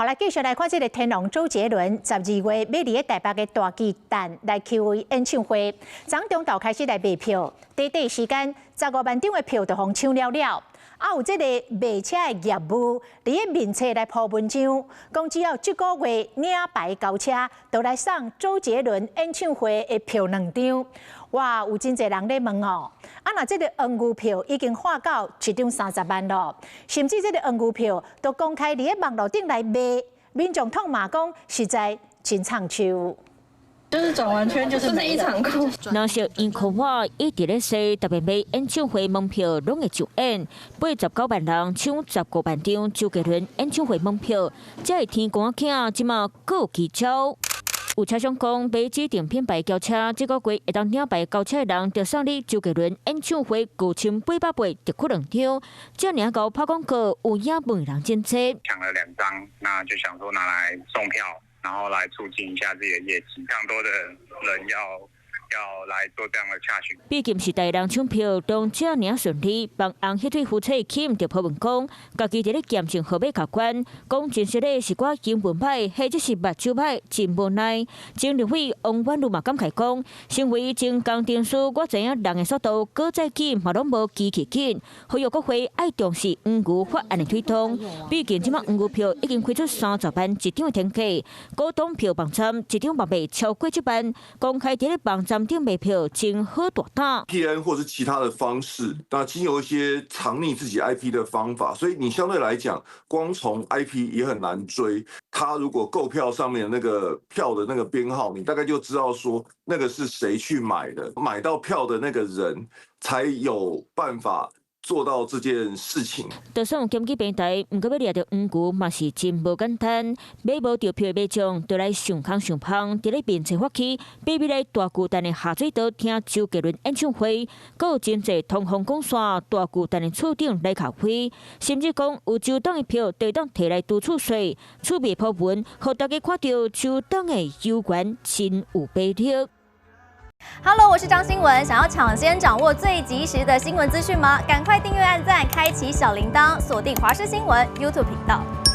來繼續來看這个天王周杰倫，12月欲佇咧台北的大巨蛋來開演唱會，昨中晝開始來賣票，短短時間15萬張的票就予搶了了。啊，有這个賣車的業務，佇咧面冊來鋪文章，講只要這个月領牌交車，就來送周杰倫演唱會的票兩張。哇，有真濟人咧問哦，啊，若這个黃牛票已經喊到一張30萬咯，甚至這个黃牛票都公開佇咧網路頂來賣，民眾痛罵講實在真藏手。就是轉完圈就是一場空。若是因靠我一直咧說，特別買演唱會門票攏會上演，89萬人搶15萬張周杰倫演唱會門票，這个天官囝這馬閣有奇招。有車商講，買指定品牌轎車，這个月會當領牌交車的人，就送你周杰倫演唱會高清800倍特區兩張。這爾𠢕拍廣告，有影問人真濟。搶了兩張，那就想說拿來送票，然後來促進一下自己的業績。更多的人要來做這樣的洽詢。畢竟是台人搶票，當這爾順利，幫紅彼對夫妻 Kim 就鋪文講，家己佇咧驗證號碼卡關，講真實的是我英文歹，或者是目睭歹，真無奈。前立委王婉諭嘛感慨講，身為前工程師，我知影人的速度閣再緊嘛攏無機器緊，呼籲國會愛重視黃牛法案的推動。畢竟這馬黃牛票已經開出30萬一張的天價，古董票網站一張嘛賣超過7萬，公開佇咧網站頂賣票真好大膽。 P N 或是其他的方式，那經由一些藏匿自己 IP 的方法，所以你相對來講，光從 IP 也很難追。他如果購票上面那個票的那個編號，你大概就知道說那個是誰去買的，買到票的那個人才有辦法做到這件事情。就算有檢舉平台，毋過欲掠著黃牛嘛是真無簡單。買無著票的民眾，就來想空想芳，佇咧面冊發起，秘密來大巨蛋的下水道聽周杰倫演唱會，閣有真濟通風管線大巨蛋的厝頂來咖啡，甚至講有周董的票，會當提來拄厝稅，趣味鋪文，予大家看著周董的有緣真有魅力。 Hello，我是張新文。想要搶先掌握最及時的新聞資訊嗎？趕快訂閱、按讚、開啟小鈴鐺，鎖定華視新聞 YouTube 頻道。